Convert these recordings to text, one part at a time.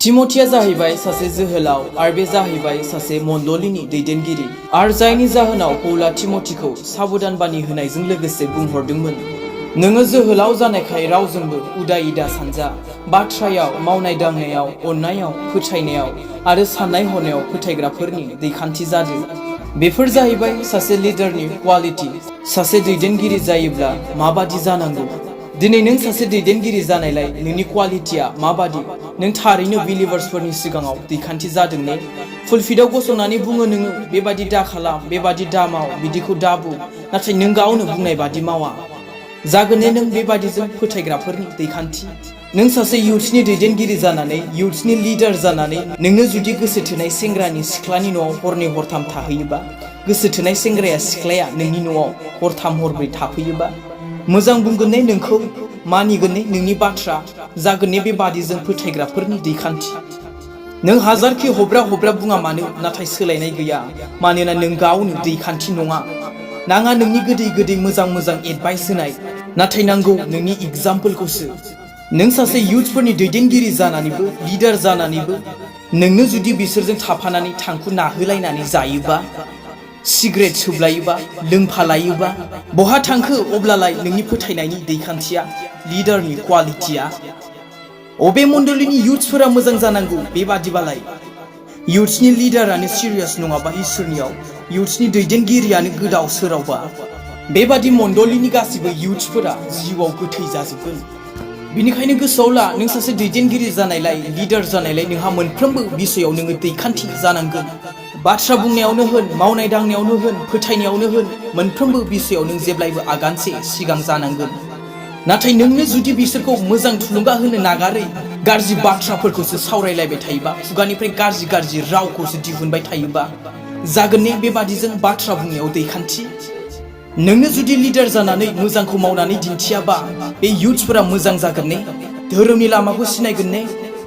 टिम'थिया जाहैबाय सासे जोहोलाव आरो बे जाहैबाय सासे मण्डलीनि दैदेनगिरि आरो जायनि जाहोनाव पौला टिम'थिखौ साबधान बानि होनायजों लोगोसे बुंहरदोंमोन नोङो जोहोलाव जानायखाय रावजोंबो उदायि दा सानजा बाथ्रायाव मावनाय दांनायाव अननायाव फोथायनायाव आरो साननाय हनायाव फोथायग्राफोरनि दैखान्थि जादो बेफोर जाहैबाय सासे लिडारनि क्वालिटी सासे दैदेनगिरि जायोब्ला माबादि जानांगौ दिनै नों सासे दैदेनगिरि जानायलाय नोंनि क्वालिटीया माबादि नों थारैनो बिलिभार्सफोरनि सिगाङाव दैखान्थि जादों ने फुलफिटआव गसंनानै बुङो नोङो बेबादि दा खालाम बेबादि दा माव बिदिखौ दा बुं नाथाय नों गावनो बुंनाय बादि मावा जागोन ने नों बेबादिजों फोथायग्राफोरनि दैखान्थि नों सासे युथ्सनि दैदेनगिरि जानानै युथ्सनि लिडार जानानै नोंनो जुदि गोसो थोनाय सेंग्रानि सिख्लानि न'आव हरनै हरथाम थाहैयोबा गोसो थोनाय सेंग्राया सिख्लाया नोंनि न'आव हरथाम हरब्रै थाफैयोबा मोजां बुंगोन ने नोंखौ मानिगोन ने नोंनि बाथ्रा जागोन ने बेबादिजों फोथायग्राफोरनि दैखान्थि नों हाजारखि हब्रा हब्रा बुङा मानो नाथाय सोलायनाय गैया मानोना नों गावनो दैखान्थि नङा नाङा नोंनि गोदै गोदै मोजां मोजां एडभाइस होनाय नाथाय नांगौ नोंनि एग्जाम्पलखौसो नों सासे युथफोरनि दैदेनगिरि जानानैबो लिडार जानानैबो नोंनो जुदि बिसोरजों थाफानानै थांखु नाहोलायनानै जायोबा सिगारेट सोबलायोबा लोंफालायोबा बहा थांखो अब्लालाय नोंनि फोथायनायनि दैखान्थिया लिडारनि क्वालिटीया अबे मण्डलीनि युथ्सफोरा मोजां जानांगौ बेबादिबालाय युथ्सनि लिडारानो सिरियास नङाबा इसोरनियाव युथ्सनि दैदेनगिरियानो गोदाव सोरावबा बेबादि मण्डलीनि गासिबो युथ्सफोरा जिउआव गोथै जाजोबगोन बिनिखायनो गोसोआव ला नों सासे दैदेनगिरि जानायलाय लिडार जानायलाय नोंहा मोनफ्रोमबो बिषयाव नोङो दैखान्थि जानांगोन बाथ्रा बुंनायावनो होन मावनाय दांनायावनो होन फोथायनायावनो होन मोनफ्रोमबो बिषयाव नों जेब्लायबो आगानसे सिगां जानांगोन नाथाय नोंनो जुदि बिसोरखौ मोजां थुलुंगा होनो नागारै गाज्रि बाथ्राफोरखौसो सावरायलायबाय थायोबा खुगानिफ्राय गाज्रि गाज्रि रावखौसो दिहुनबाय थायोबा जागोन ने बेबादिजों बाथ्रा बुंनायाव दैखान्थि नोंनो जुदि लिडार जानानै मोजांखौ मावनानै दिन्थियाबा बे युथ्सफोरा मोजां जागोन ने धोरोमनि लामाखौ सिनायगोन ने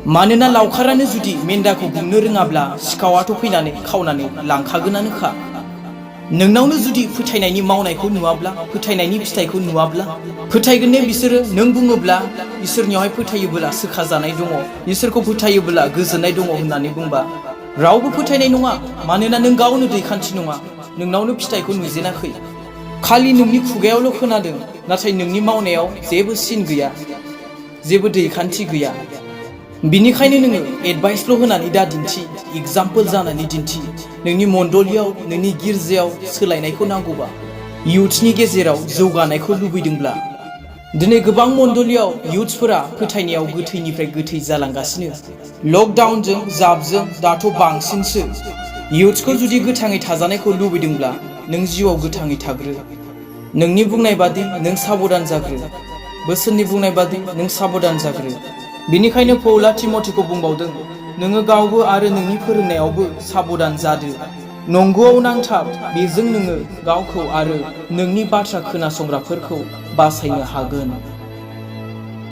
मानोना लावखारानो जुदि मेन्दाखौ बुंनो रोङाब्ला सिखावाथ' फैनानै खावनानै लांखागोनानोखा नोंनावनो जुदि फोथायनायनि मावनायखौ नुवाब्ला फोथायनायनि फिथाइखौ नुवाब्ला फोथायगोन ने बिसोरो नों बुङोब्ला इसोरनियावहाय फोथायोब्ला सोखाजानाय दङ इसोरखौ फोथायोब्ला गोजोननाय दङ होननानै बुंबा रावबो फोथायनाय नङा मानोना नों गावनो दैखान्थि नङा नोंनावनो फिथाइखौ नुजेनाखै खालि नोंनि खुगायावल' खोनादों नाथाय नोंनि मावनायाव जेबो सिन गैया जेबो दैखान्थि गैया बिनिखायनो नोङो एडभाइसल' होनानै दा दिन्थि एग्जाम्पल जानानै दिन्थि नोंनि मण्डलीयाव नोंनि गिर्जायाव सोलायनायखौ नांगौबा युथ्सनि गेजेराव जौगानायखौ लुबैदोंब्ला दिनै गोबां मण्डलीयाव युथ्सफोरा फोथायनायाव गोथैनिफ्राय गोथै जालांगासिनो लकडाउनजों जाबजों दाथ' बांसिनसो युथ्सखौ जुदि गोथाङै थाजानायखौ लुबैदोंब्ला नों जिउआव गोथाङै थाग्रो नोंनि बुंनाय बादि नों साबधान जाग्रो बोसोननि बुंनाय बादि नों साबधान जाग्रो बिनिखायनो पौला टिम'थिखौ बुंबावदों नोङो गावबो आरो नोंनि फोरोंनायावबो साबधान जादो नंगौआव नांथाब बेजों नोङो गावखौ आरो नोंनि बाथ्रा खोनासंग्राफोरखौ बासायनो हागोन।